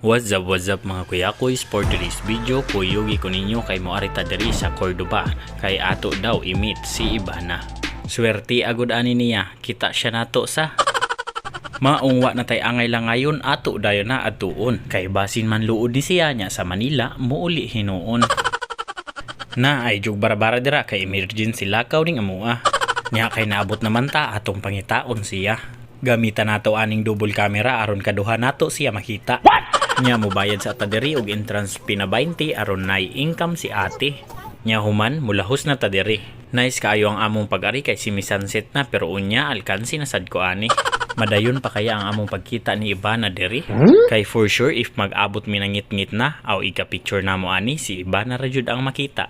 What's up mga kuyakoys? For today's video, kuyugi ko ninyo kay moari ta diri sa Cordoba kay ato daw i-meet si Ivana. Swerte agud ani niya, kita siya nato sa Maong wa na tay angay lang ngayon, ato dayon na adtuon kay basin man luod ni siya nya sa Manila muuli hinuon. Na ay jug barabara dira kay emergency lakaw ning amoa. Nya kay naabot naman ta, atong pangitaon siya. Gamitan nato aning double camera aron kaduha nato siya makita. Nya mobayad sa ta diri og entrance fee na 20 aron nay income si ate. Nya human mulahos na ta diri. Nice kaayo ang among pag-ari kay semi sunset na, pero unya alkansi na sad ko ani. Madayon pa kaya ang among pagkita ni Ivana diri? Kay for sure if mag-abot mi nangit-ngit na aw ika-picture namo ani, si Ivana ra jud ang makita.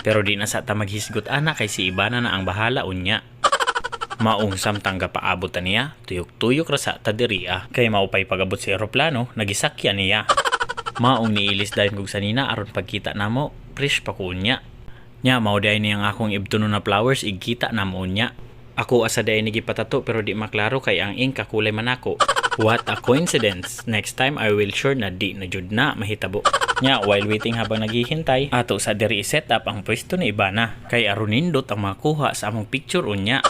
Pero di na sa ta maghisgot ana kay si Ivana na ang bahala unya. Maong samtang gapaabot ta niya, tuyok-tuyok ra sa ta diri ah. Kay maupay pag-abot sa eroplano, nagisakya niya. Maong niilis dayon kog sanina aron pagkita namo, fresh pa ko unya. Nya mao diay ni ang akong ibtuno na flowers igkita namo unya. Ako asa diay ni gipatato pero di maklaro kay ang ink kakulay man ako. What a coincidence. Next time I will sure na di na jud na mahitabo. Nya while waiting, habang naghihintay, ato sa diri set up ang pwesto ni Ivana kay aron nindot ang makuha sa among picture unya.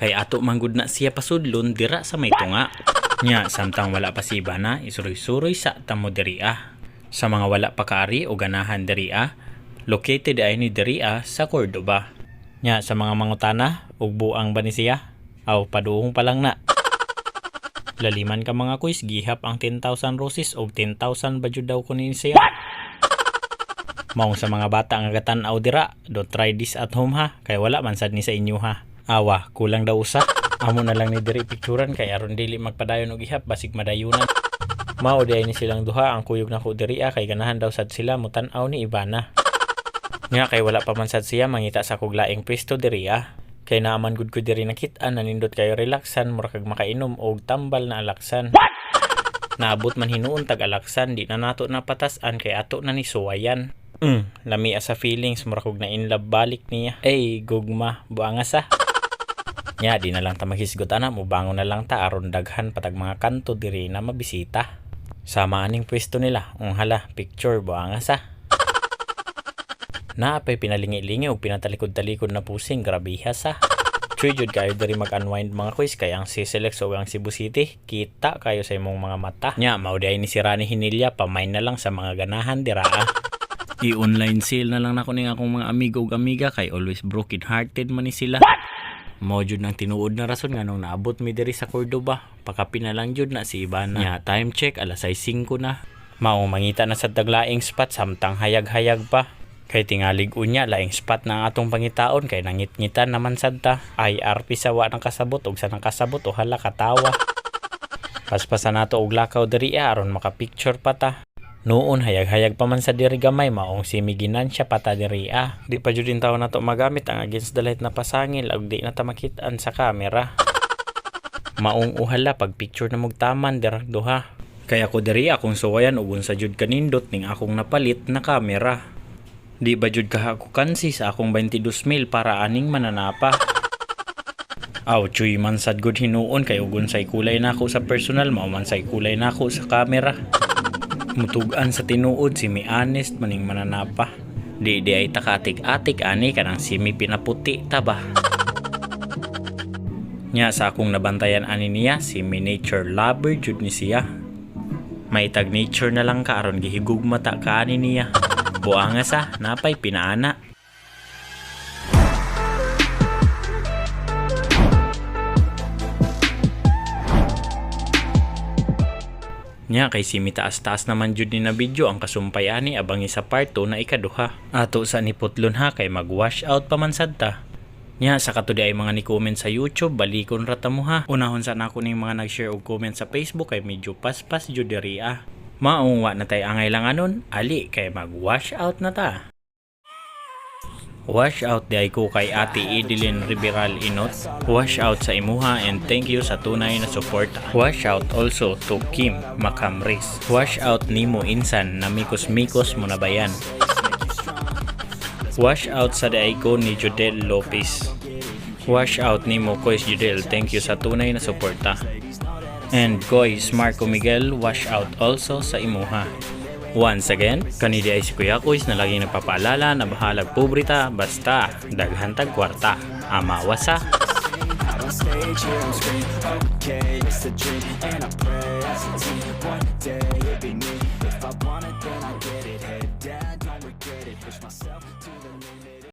Kay ato manggud na siya pasudlon dira sa may tunga. Nya samtang wala pa si Ivana, isuroy-suroy sa tamo diri ah. Sa mga wala pa kaari o ganahan diri ah, located ay ni diri ah sa Cordoba. Nya sa mga mangutana, ug buang ba ni siya? Aw, paduong pa lang na. Laliman ka mga kuys, gihap ang 10,000 roses og 10,000 ba jud daw kunin siya. Maong sa mga bata nga gatan-aw dira, don't try this at home ha, kay wala man sad ni sa inyo ha. Awa, kulang daw usa. Amo na lang ni diri picturan kay aron dili magpadayon og ihap, basig madayunan. Mao di ay ni silang duha ang kuyog nako diri ah, kay ganahan daw sad sila mutan-aw ni Ivana. Nga kay wala pa man sad siya, mangita sa kog laing pwesto diri ah. Kay naaman gud ko diri nakit-an, nanindot kayo relaxan, mura kag makainom og tambal na Alaxan. Naabot man hinuon tag Alaxan, di na nato napatas-an kay ato na ni suwayan. Lami sa feelings, mura kog na in love balik niya. Ey, gugma, buanga sa. Nya di na lang ta maghisgot ana, mubangon na lang ta aron daghan patag mga kanto diri na mabisita. Sama aning pwesto nila, ung hala, picture, buanga sa. Naapay pinalingi-lingi ug pinatalikod-talikod na pusing, grabiha sa. Chuy jud kayo diri mag-unwind mga kuys kay ang CCLEX ug ang Cebu City kita kayo sa imong mga mata. Nya mao di ay ni si Rani Hinilya, pamain na lang sa mga ganahan dira ah. I-online sale na lang nako ning akong mga amigo ug amiga kay always broken hearted man ni sila. Mao jud nang tinuod na rason nganong naabot mi diri sa Cordoba. Pakapin na lang jud na si Ivana. Nya time check, alas 6:05 na. Mao mangita na sa taglaing spot samtang hayag-hayag pa. Kay tingalig unya laing spot na ang atong pangitaon kay nangitngitan naman sad ta. IRP sa wa nang kasabot ug sa nang kasabot o hala katawa. Paspasan nato og lakaw diri ah, aron maka-picture pa ta. Noon hayag-hayag pa man sa diri gamay, maong simiginansya pa ta diri ah. Di pa jud tawo nato magamit ang against the light na pasangil ug di na ta makit-an sa camera. Maong uhala pag picture na mugtaman dirang duha. Kay ako diri akong suwayan ug unsa jud kanindot ning akong napalit na camera. Di ba jud kaha ko kansi sa akong 22,000 para aning mananapa. Aw, chuy man sad gud hinuon kay ug unsay kulay nako sa personal mao man say kulay nako sa camera. Mutugan sa tinuod, semi honest maning mananapa. Di di ay takatik-atik ani kanang semi pinaputi ta ba. Nya sa akong nabantayan ani niya, semi nature lover jud ni siya. May tag nature na lang ka aron gihigugma ta ka ani niya. Buanga sa napay pinaana. Nya kay simi taas-taas naman jud ni na video ang kasumpay ani, abangi sa part 2 na ikaduha. Ato sa ni putlon ha kay mag-wash out pa man sad ta. Nya sa kato di ay mga ni comment sa YouTube, balikon ra ta mo ha. Unahon sa nako ning mga nag-share og comment sa Facebook kay medyo paspas jud diri ah. Maong wa na tay angay lang anon, ali kay mag-wash out na ta. Wash out di ay ko kay Ate Edeline Riberal Inot. Wash out sa imuha and thank you sa tunay na suporta. Wash out also to Kim Makamris. Wash out nimo insan na mikos-mikos mo na bayan. Wash out sa diay ko ni Judel Lopez. Wash out nimo Kois Judel, thank you sa tunay na suporta. And Koys Marco Miguel, wash out also sa imuha. Once again, kani diay si Kuya Koys na laging nagpapaalala na bahalag pobre ta, basta daghan tag kwarta. Amawa sa Out on stage, hear 'em scream, "Okay, it's a dream." And I pray as a team, one day it'll be me. If I want it, then I get it. Head down, don't regret it. Push myself